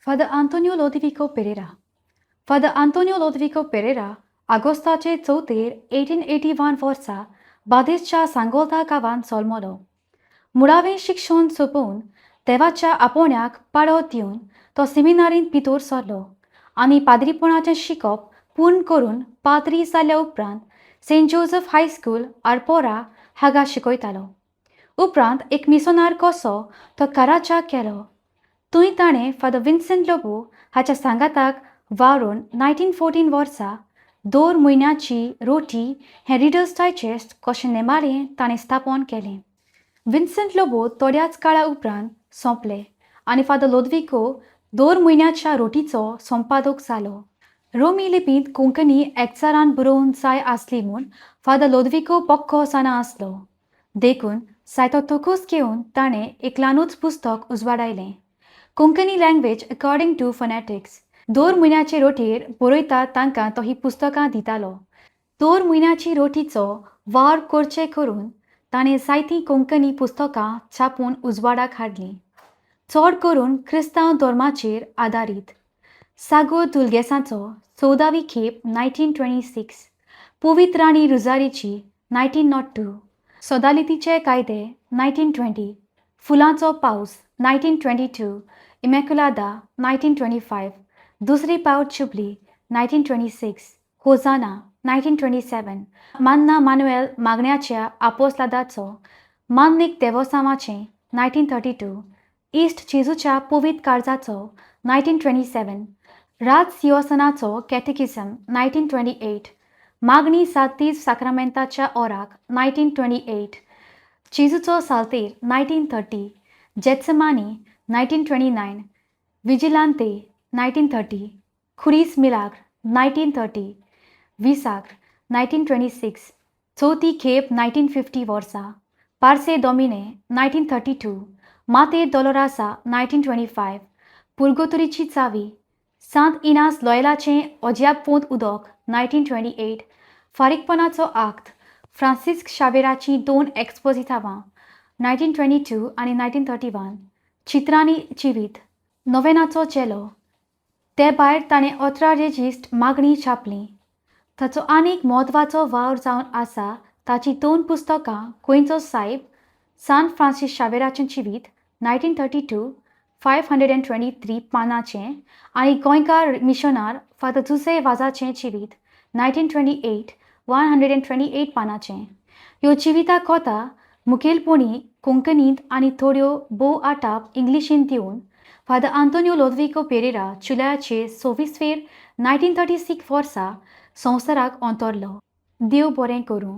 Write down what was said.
Father Antonio Lodovico Pereira. Father Antonio Lodovico Pereira आगोस्ताचे चवथेर 1881 वर्सा बादेसच्या सांगोल्दा गांवांत जल्मलो. मुळावें शिक्षण सोंपोवन देवाच्या आपोवण्याक पाळो दिवन तो सेमिनारींत भितर सरलो आनी पाद्रीपणाचें शिकप पूर्ण करून पाद्री जाल्या उपरांत सेंट जोजफ हायस्कूल, आरपोरा हांगा शिकयतालो. उपरांत एक मिसोनार कसो तो काराच्याक गेलो. थंय ताणें फादर विन्सेंट लोबो हाच्या सांगाताक वावरून 1914 वर्सा दर म्हयन्याची रोटी हें रिडर्स डायजेस्ट कशें नेमाळें ताणें स्थापन केलें. विन्सेंट लोबो थोड्याच काळा उपरांत सोंपले आनी फादर लोदविको दर म्हयन्याच्या रोटीचो संपादक जालो. रोमी लिपींत कोंकणी एकचारान बरोवंक जाय आसली म्हूण फादर लोदविको पक्को जाणा आसलो. देखून जायतो तकस घेवन ताणें एक ल्हानूच पुस्तक उजवाडायलें, Konkani language according to phonetics. दर म्हयन्याचे रोटेर बरयतात तांकां तो हीं पुस्तकां दितालो. दर म्हयन्याची रोटीचो वावर करचे करून ताणें जायतीं कोंकणी पुस्तकां छापून उजवाडाक हाडलीं, चड करून क्रिस्तांव धर्माचेर आदारीत. सागोर दुर्गेसाचो 14वी खेप 1926, पवित्र राणी रुजारीची 1902, सोदालितीचे कायदे 1920, फुलांचो पावस 1922, इमॅक्युलादा 1925, दुसरी पावट जुबली 1926, होजाना 1927, मान्ना मानुएल मागण्याच्या आपोस्लादाचो मान्नीक देवोसांवाचें 1932, इश्ट जेजूच्या पवित्र काळजाचो 1927, राज सिंहासनाचो कॅटेकिझम 1928, मागणी सातीस साक्रामेंताच्या ओराक 1928, जेजूचो साल्तेर 1930, जेत्समानी 1929, विजिलांते 1930, खुरीस मिलाग्र 1930, विसाग्र 1926, चवथी खेप 1950 वर्सा, पार्से दोमिने 1932, माते दोलोरासा 1925, पुर्गोतरीची चावी, सांत इनास लॉयलाचें अजयापोंत उदक 1928, फारीकपणाचो आक्त, फ्रांसिस्क शावेराचीं दोन एक्सपोजितावां 1922 आनी 1931, चित्रांनी जिवीत, नोवेनाचो चेलो. ते भायर ताणें 18 रेजिस्ट मागणी छापलीं. ताचो आनीक म्हत्वाचो वावर जावन आसा ताचीं दोन पुस्तकां गोंयचो सायब, सान फ्रांसीस शावेराचें जिवीत 1932, 523 पानांचें आनी गोंयकार मिशनार फादर जुझे वाजाचें जिवीत 1928, 128 पानांचें. ह्यो जिविता कथा मुखेलपणी कोंकणींत आनी थोड्यो भोव आटाप इंग्लिशींत दिवन फादर आंतोनियो लोदविको पेरेरा जुलयाचे 26वेर 1936 वर्सा संवसाराक अंतरलो. देव बरें करूं.